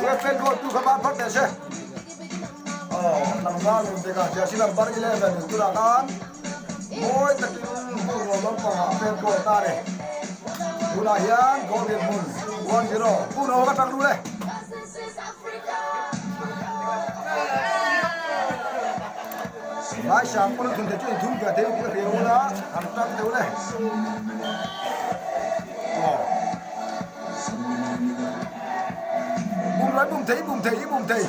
Referee goal tu kha ban phawt teh se. Aw, tlangval in pek a, jersey number 11 in tunah khan mawi takin Buknuam lampangah a pet goal ta a ni. Tunah hian goal dinhmun 1-0 Buknuam a tang ru le. Lai sang pawn a thun thei chu in thun ve thei tih a hria ula han tang deuh le. Aw. Bum lai bum thei bum thei bum thei.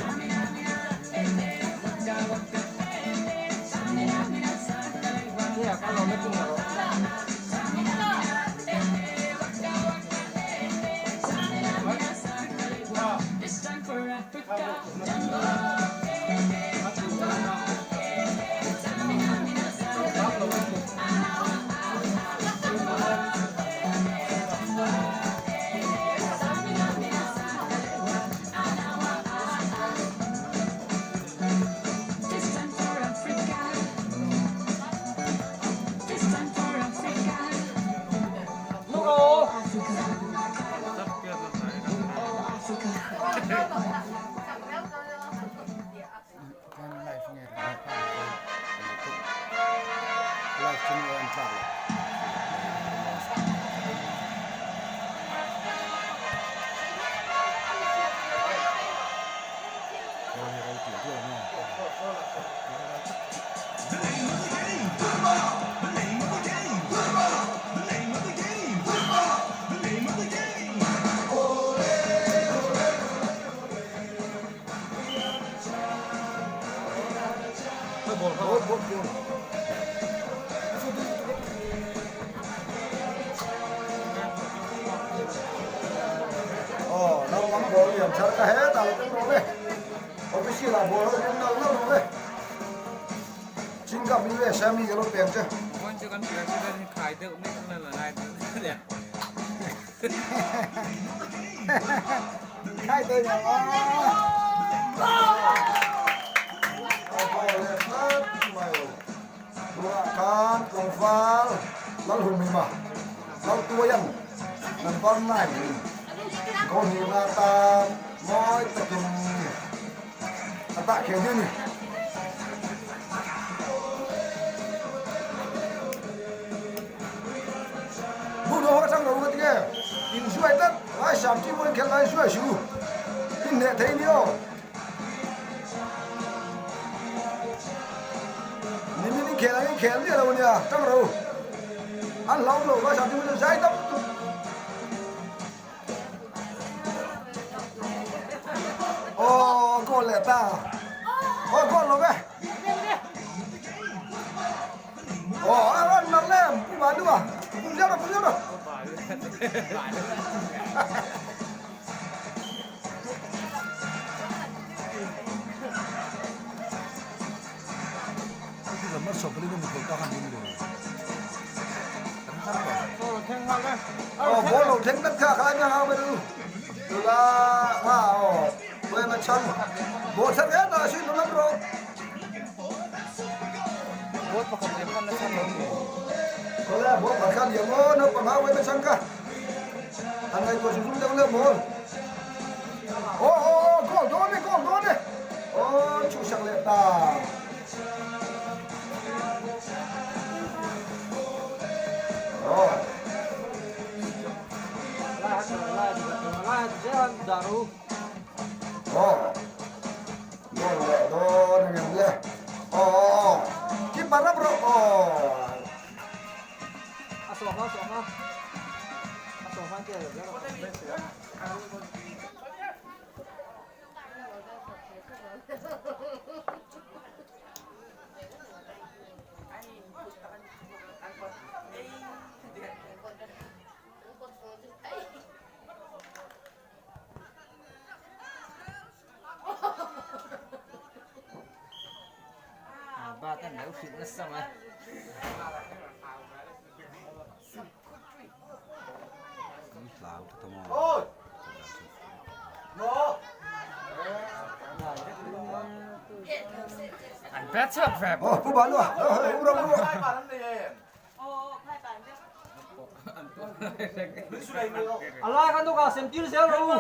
A lai khan dawkah sem tir zel rawh u.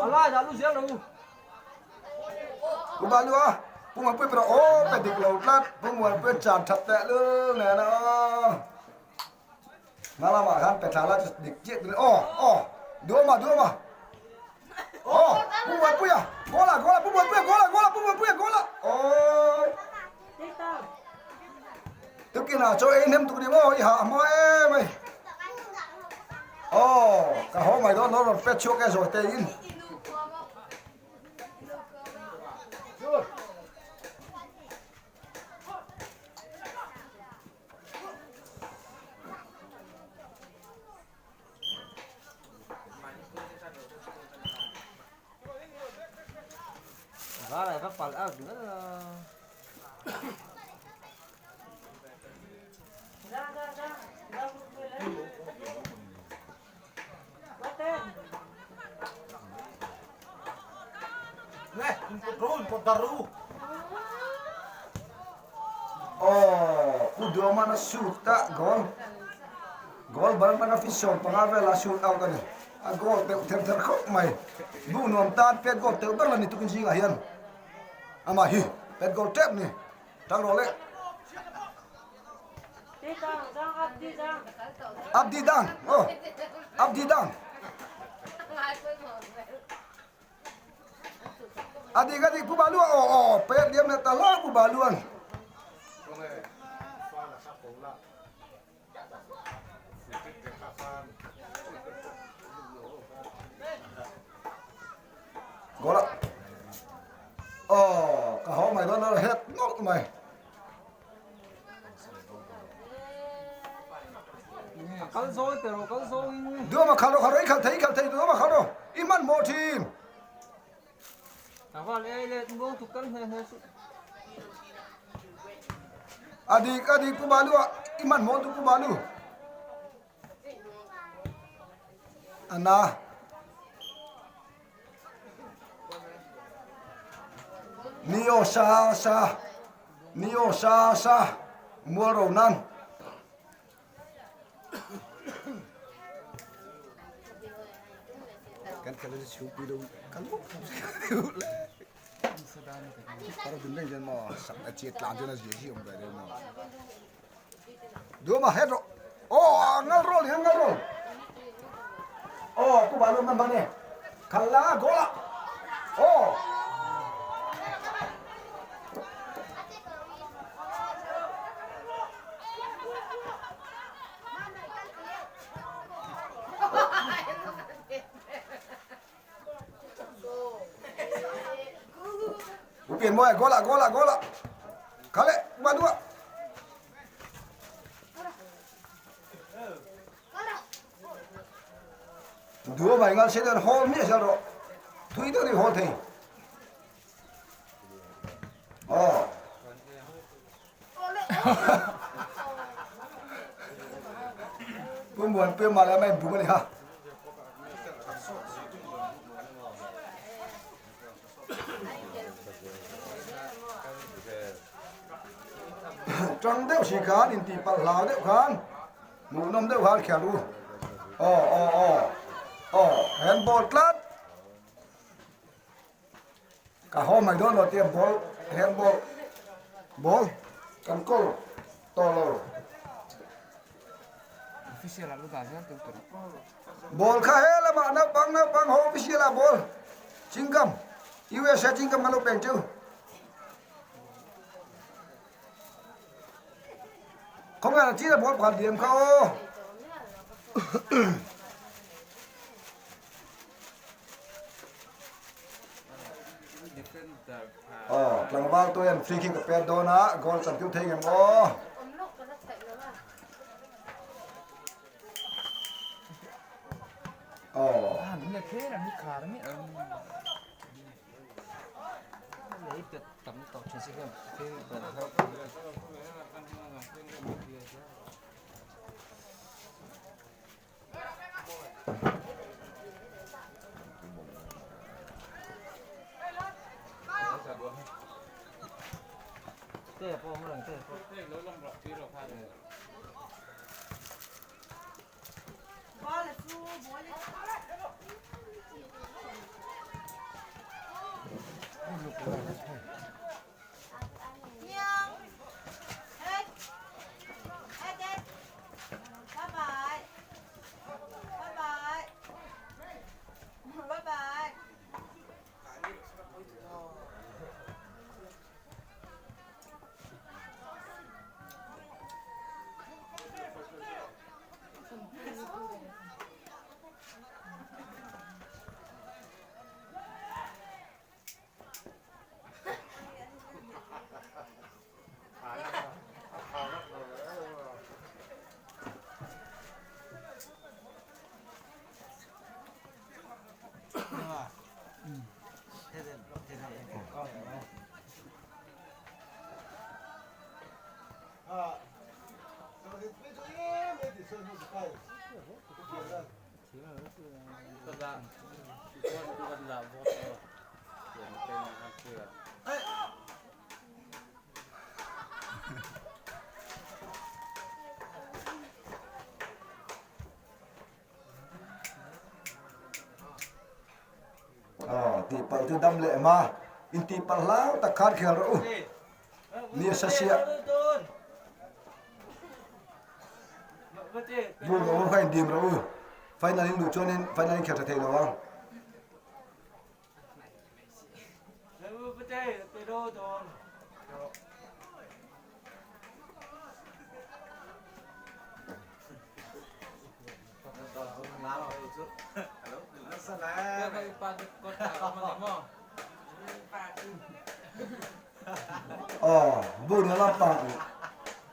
A lai dah lu zel rawh u. Pu Balua, Pu Muanpui pawh aw pe dik lo tlat, Pu Muanpui chan that teh lul nen a aw. Hma lamah khan pe thla la chu dik chiah tur aw aw duhawm a duhawm a aw Pu Muanpuia goal a goal a Pu Muanpuia goal a goal a Pu Muanpuia goal a aw tukinah chaw ei hnem tuk ni maw i hah hma em mai aw ka haw mai dawn lo rawn pet chhuak e zawi te in. Aw Pu Duaman a shoot a goal goal ban atanga feet 15 vela shoot out a ni a goal teuh ther ther khawp mai bu nuam tan pet goal teuh ber la ni tukin zingah hian amah hi pet goal tep ni tang rawh le. Abdi dang oh Abdi dang Adik adik pu balu oh oh pet liam na tala pu baluan Gola oh ka ho mai don het nolh mai Kal zawi pe rawh kal zawin. Duama khal rawh khal rawh i khal thei i khal thei duama khal rawh i hman hmawh thin. Tlangval ei leh muang tuk kal hne hne suh. A dik a dik Pu Balu a i hman hmawh tu Pu Balu. Ana. Nio sa sa Nio sa sa mual ro nan. Kan khala chu pui lo kan bok le. Para dun leng jen mo sak a che tlan jen a zia hi om ve deu mo. Dua ma het ro. Oh ngal roll hian ngal roll. Oh ku ba lo man bane. Khalla gola. Oh. Pu pian mawi goal ah goal ah goal ah khale ba dua dua mai ngal se dan hol mi sel ro thui deuh ni hol thei oh Pu Muan Pui mah le mai bum a ni ha. Ṭang deuh si khan in tihpalh hlau deuh khan hmuhnawm deuh khan khial u. Aw aw aw aw handball tlat. Ka haw mai dawn lo tia ball handball ball kan kawl tawh lo. Ball kha he lamah naupang naupang ho official ah ball chingam USA chingam kan lo peng chu. Khawngaiah na chin a ball pakhat liam kha aw. Aw tlangval tu hian free kick a pet dawn a goal chan tir thei ngem aw. Aw. Tihpalh chu dam leh ma intihpalh hlau tak khan khel rawh u ni a sa sia bur rawh u kha indim rawh u final in luh chuanin final in khel tha thei lo ang. Aw bu na lampang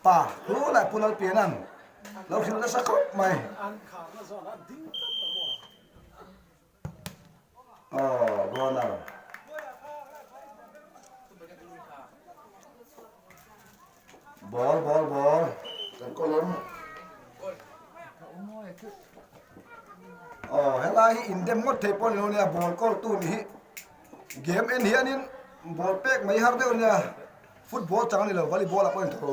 pa thu lai pu lal pian an lo hrilh nasa khawp mai. Aw goner. Ball ball ball kan column. Aw helai hi indem ngawt thei pawh ni lo nia ball kawl tu ni hi game en hianin ball pek mai har deuh nia football chang a ni lo volleyball ah pawh a intho.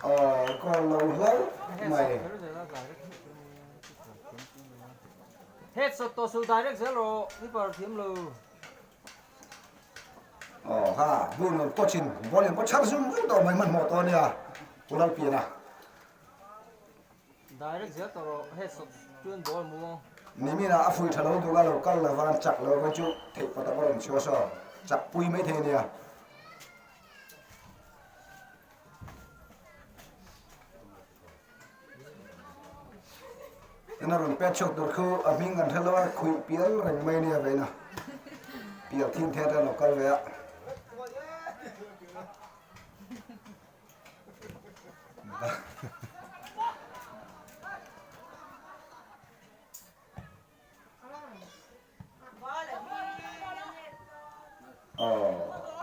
Aw kawl lo hlauh mai. Headshot tawh suh direct zel rawh keeper thiam lo. Aw ha bul rawn coach in ball in pawh chhar zung zung tawh mai hmanhmawh tawh ania Pu Lalpiana. Direct zel tawh rawh headshot chuan ball mu ang. Nimin ah a fui tha lo dul a lo kal lo van chak lo van chu theih pawt a rawn chhuah saw chak pui mai thei ania. Ina rawn pet chhuak tur khu a hming kan hre lo a khuih pial reng mai nia veina pial thin the te lo kal ve a.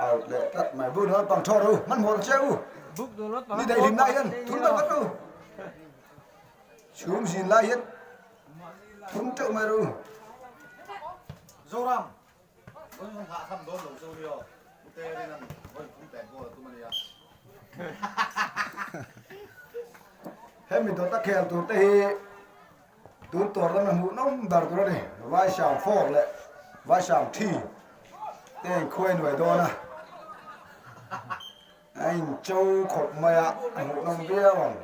Out leh tlat mai bu nuam pang thaw ru hman hmawr che u ni daih hlim lai hian thun tak vat ru chhum zin lai hian thun teuh mai ru Zoram Oi hung hah tham dawn lo zo nia Ute rin an oi hung pek goal a tum ania. Hemi dawta khel tur te hi Tun tur lama hmuhnawm ber tur a ni. Vaisham fawk leh Vaisham thi te in khuai nuai dawn a, a in cho khawp mai a, a hmuhnawm viau ang.